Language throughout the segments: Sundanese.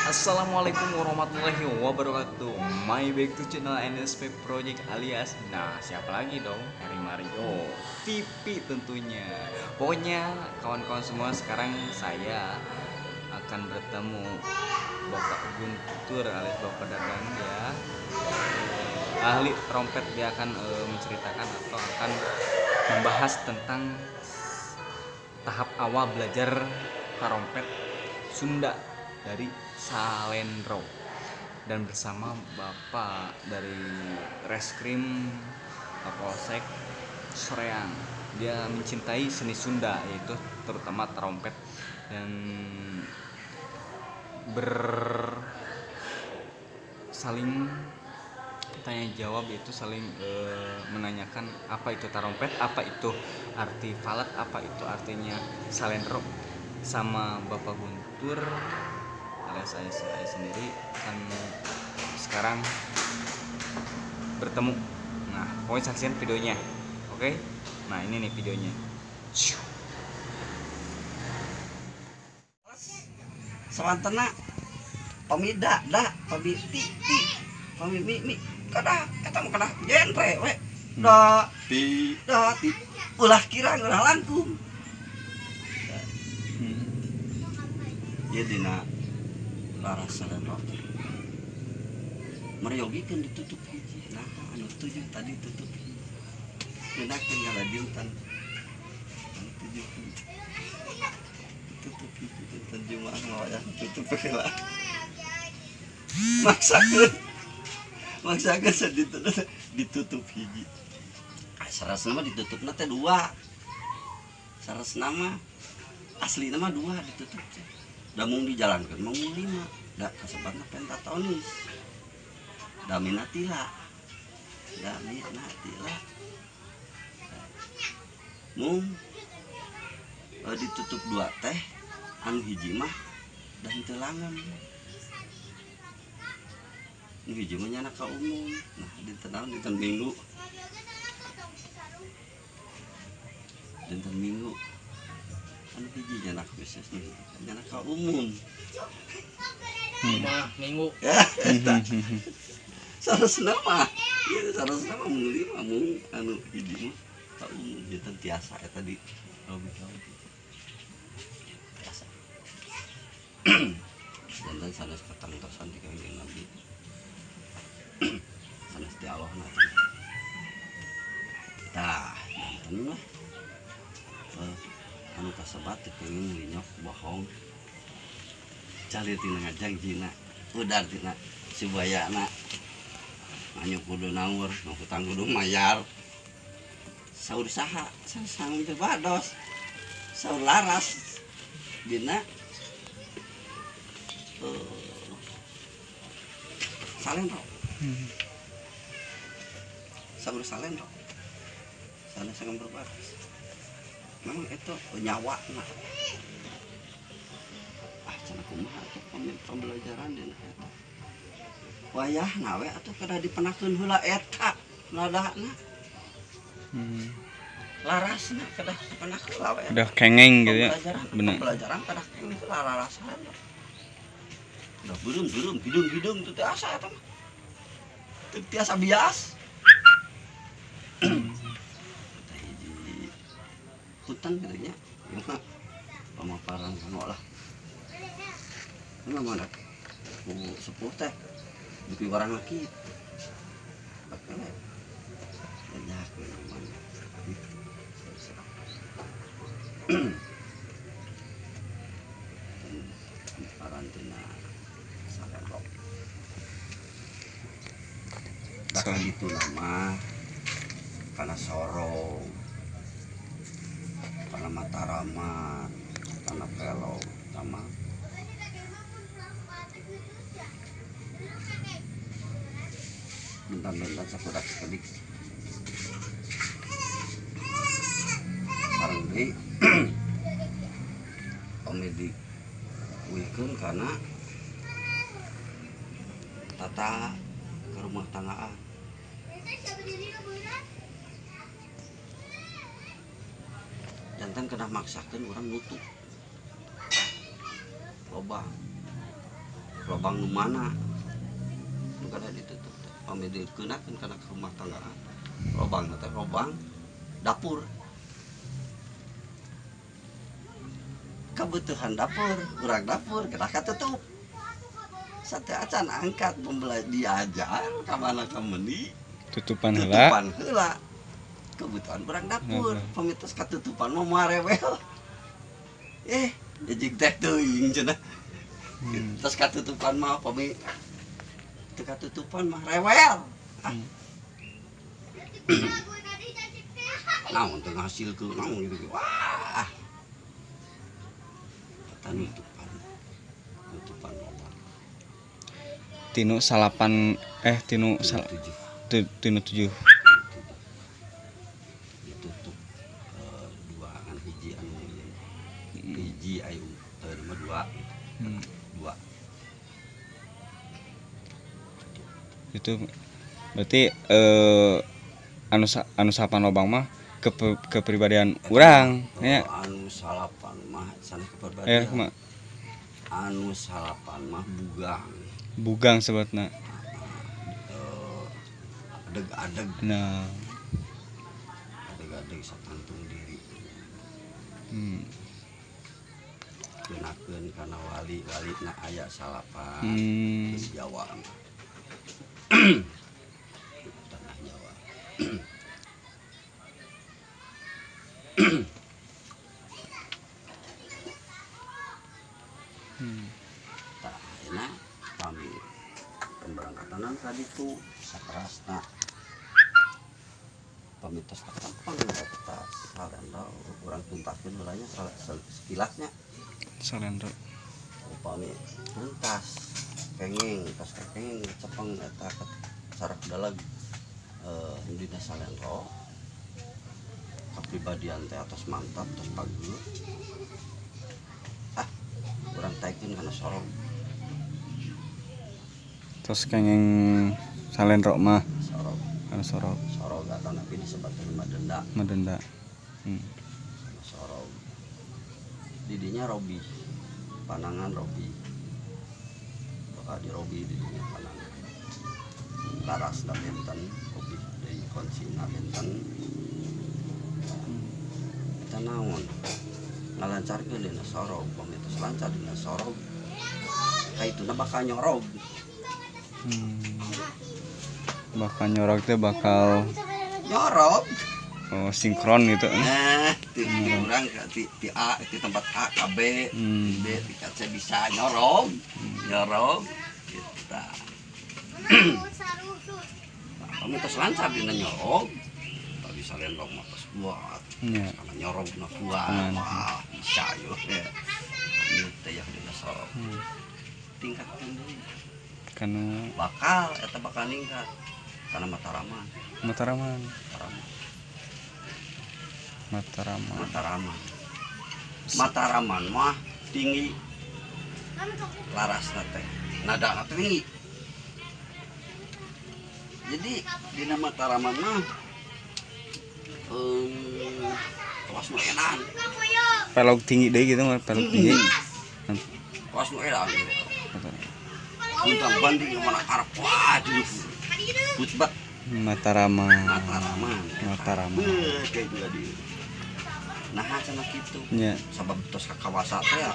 Assalamualaikum warahmatullahi wabarakatuh. My back to channel NSP Project alias, nah siapa lagi dong, Heri Mario TV tentunya. Pokoknya kawan-kawan semua, sekarang saya akan bertemu Bapak Guntur alias Bapak Dadang ya, ahli trompet. Dia akan menceritakan atau akan membahas tentang tahap awal belajar trompet Sunda dari Salendro, dan bersama Bapak dari Reskrim Polsek Soreang. Dia mencintai seni Sunda, yaitu terutama trompet, dan bersaling tanya jawab, yaitu saling menanyakan apa itu trompet, apa itu arti valet, apa itu artinya salendro, sama Bapak Guntur alias saya sendiri akan sekarang bertemu. Nah, pokoknya saksikan videonya. Oke? Nah, ini nih videonya. Sawantena pami da da, pami ti ti, pami mi mi, kada eta mah kada genre we. Da ti da ti, ulah kirang ulah langkung. Ieu dina laras salendro teh meryogikeun ditutup hiji. Nah, anu tujuh tadi tutup hiji. Ngeunahkeun ngaladiutan. Anu tujuh tutup hiji dinten Jumaah mah tutup heula. Maksakeun. Maksakeun sadinten ditutup hiji. Sarasna mah ditutupna teh dua. Sarasna mah aslina mah dua ditutup teh. Da mung dijalankeun mah mung lima. Da kasebatna pentatonis. Damina tila. Damina tila. Mung ditutup dua teh anu hiji mah da henteu langen. Nu hiji mah nyana ka umum. Nah, dinten naon, dinten Minggu. Dinten Minggu. Anu hiji nyana khusus nih, nyana ka umum. Mah Minggu. Ya, eta. Sarasna mah, ieu sarasna mah mung lima, mung anu hiji mah ka umum dinten tiasa eta di lobi-lobi. Tiasa. Jantan sanes katangtosan di Kangjeng Nabi. Sanes di Allah na. Tah, janten mah anu kasebat teu kenging linyok bohong. Cali tina ngajangjina, udar tina subayana. Manyu kudu naur, nu hutang kudu mayar. Saur saha? Saur teu bados. Saur laras dina salendro. Saur salendro. Sanes sangat berbatas. Memang itu nyawa nah. Ah cenah kumaha atuh pembelajaran dina eta. Wayahna we atuh kada dipenakeun heula eta nadana. Larasna kada dipenakeun heula we. Udah kengeng gitu ya. Bener. Pembelajaran kada kengeng heula larasna. Udah beureum-beureum hidung-hidung teu tiasa eta mah. Teu tiasa bias. Hutan gitu nya, pemaparan kanu lah. Ini mana? Ku sepuh teh, dupi warang laki. Pakai banyak minuman. Pemaparan tina salendro. Bahkan itu nama karena sorong, karena Mataraman, karena Pelog, sama bentar-bentar sakudak sekedik sareng deui pami diuihkeun kana tata ke rumah tanggaan. Jantan kena maksakeun urang nutup lobang. Lobang nu mana nu kada ditutup teh pami dikeunakeun kana rumah tangga lobang teh lobang dapur kebutuhan dapur urang dapur kedah katutup sate acan angkat diajar ka mana ka meuni tutupan heula kebutuhan urang dapur pami tos katutupan mah moal rewel jejig teh teuing cenah. Terus katutupan mah pami teu katutupan mah rewel. Naon teu ngahasilkeun naon gitu. Wah. Eta nutupan. Nutupan lobang. Tinu salapan tinu tinu 7. Ditutup dua an hiji anu hiji ayu teu mah dua gitu. Dua. Itu berarti anu salapan lobang mah kepribadian urang nya. Anu salapan mah sanes kepribadian. Anu salapan mah bugang. Bugang sebutna. Adeg-adeg. Nah. Adeg-adeg satantung diri. Kenakeun kana wali na aya salapan. Geus Jawa. Tanah Jawa. Tah ayeuna pami pemberangkatanan ka ditu sakerasna. Pami tos takampang eta salendro urang tuntaskeun heula nya sekilasnya. Salendro upami tuntas kenging tos kenging cepeng eta sarek daleg dina salendro kapribadian teh atos mantap tos pageuh urang taikeun kana sorog tos kenging salendro mah sorog kana sorog sorog atanapi disebutkeun madenda madenda. Sorog didinya Robi panangan Robi bakal di Robi didinya panangan laras da benten Robi deui kuncina benten eta naon ngalancarkeun dina sorog pami tos lancar dina sorog kaituna bakal nyorog. Bakal nyorog teh bakal nyorog. Oh, sinkron gitu. Nah, ti urang ti A ti tempat A ka B, B ti ka C bisa nyorog. Nyorog gitu. Nah, pami tos lancar dina nyorog. Tadi salendro mah tos kuat. Karena nyorog na kuat. Wah, bisa yo. Ieu teh ya dina sorog. Tingkatkeun deui. Kana bakal eta bakal ningkat. Kana Mataraman. Mataraman. Mataraman. Mataraman. Mataraman mah tinggi larasna teh. Nadana tinggi. Jadi dina Mataraman mah kelas nu edan. Pelog tinggi deui gitu mah, pelog tinggi. Kelas nu edan gitu. Tentang banding ke mana arep wah di khutbah Mataraman. Mataraman. Mataraman. Beuh kayak juga di. Nah, cenah kitu. Nya. Sabab tos kakawasa teh ya.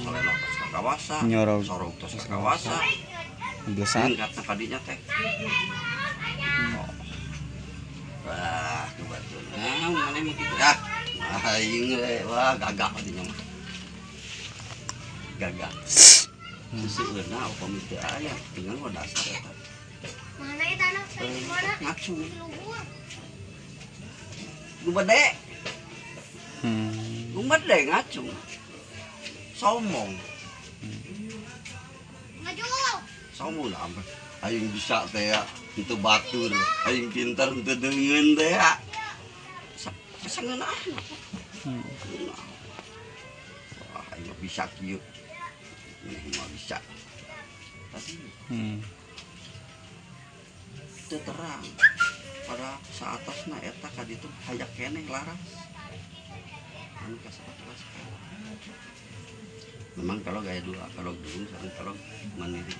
Salena tos kakawasa, sorog tos kakawasa. Blesat. Ningkatna kadinya teh. Wah, kebetulan. Nah, mana mah kitu ah. Aing we, wah gagah kadinya mah. Gagah. Seueurna upami teu aya tinggal mah dasar eta. Mana eta anak mana? Ngacung. Gumede. Gumede ngacung. Sombong. Ngajul. Sombong lah ampe. Aing bisa teh ya, henteu batur, aing pinter henteu deungeun teh ya. Sangeunahna. Wah, aing bisa kieu. Maneh mah bisa. Tadi. Teu terang. Pada saatasna eta ka ditu aya keneh laras. Anu kasebat kelas. Memang pelog aya dua, pelog dulu sareng pelog mandiri.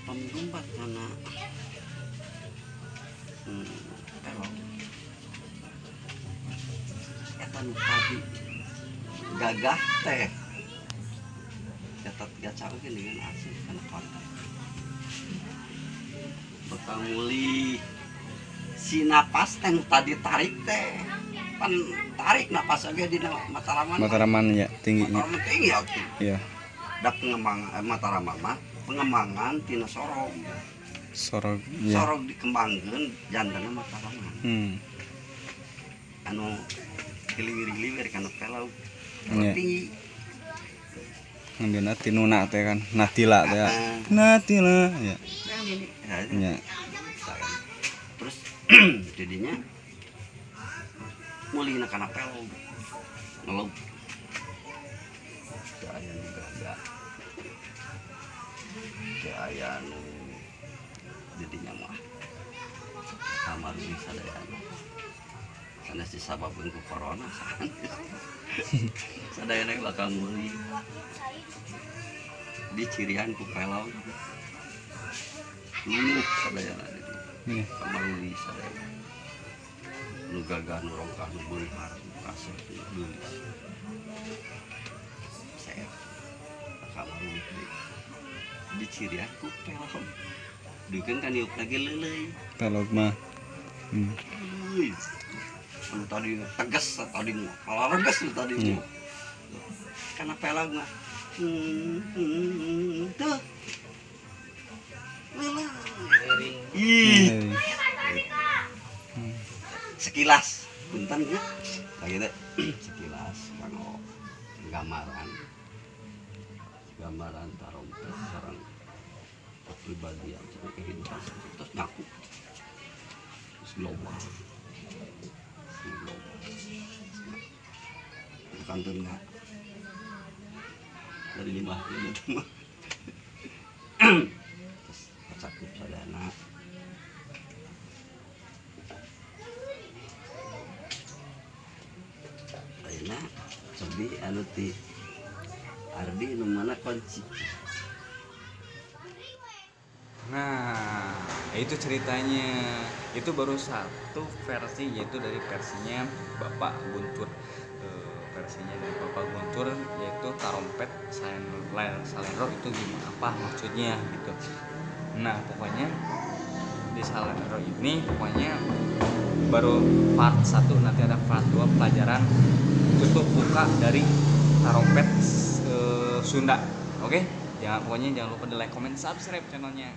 Pamilumpat kana pelog eta nu tadi gagah teh catat gaca oge dengan asup kana kontak bakal mulih si napas teh nu tadi tarik teh pan tarik napas oge dina Mataraman. Mataraman ya tingginya. Mataraman tinggi atuh. Iya. Da pengembangan Mataraman mah pengembangan tina sorog. Sorog ya. Sorog dikembangkeun jantenna Mataraman. Anu giliwir-giliwir kana pelog. Iya. Tinggi. Ngambilna tinuna teh kan, natila teh. Natila ya. Iya. Terus jadinya mulihna kana pelog. Ngelog. Teu aya nu gagah. Teu aya nu jadinya mah kamar ini sadayana. Sanes disababkeun ku corona sanes. Sadayana bakal mulih. Dicirian ku pelog. Luluh sadayana jadi. Kamaruli sadayana. Nu gagah nu rongkah nu beunghar nu kasep nu geulis. Seep. Kamaruli deui. Dicirian ku pelog. Dukeun kan niup lagi leuleuy. Pelog mah. Leuy. Anu tadi tegas tadi mah. Palareges nu tadi mah. Kana pelog mah. Tuh. Leuleuy. Ih. Sekilas, punten nya. Lagi teh sekilas kanggo gambaran. Gambaran tarompet sareng kepribadian sareng kehidupan terus nyaku. Terus global. Global. Kantun enggak. Dari 5 itu mah. Terus cakup sadana. Ayeuna cobi anu ti Ardi nu mana kunci. Nah, itu ceritanya. Itu baru satu versi, yaitu dari versinya Bapak Guntur. Versinya dari Bapak Guntur yaitu tarompet salendro itu gimana, apa maksudnya gitu. Nah, pokoknya di salendro ini pokoknya baru part 1, nanti ada part 2 pelajaran tutup buka dari tarompet Sunda. Oke? Jangan, pokoknya jangan lupa di like, comment, subscribe channelnya.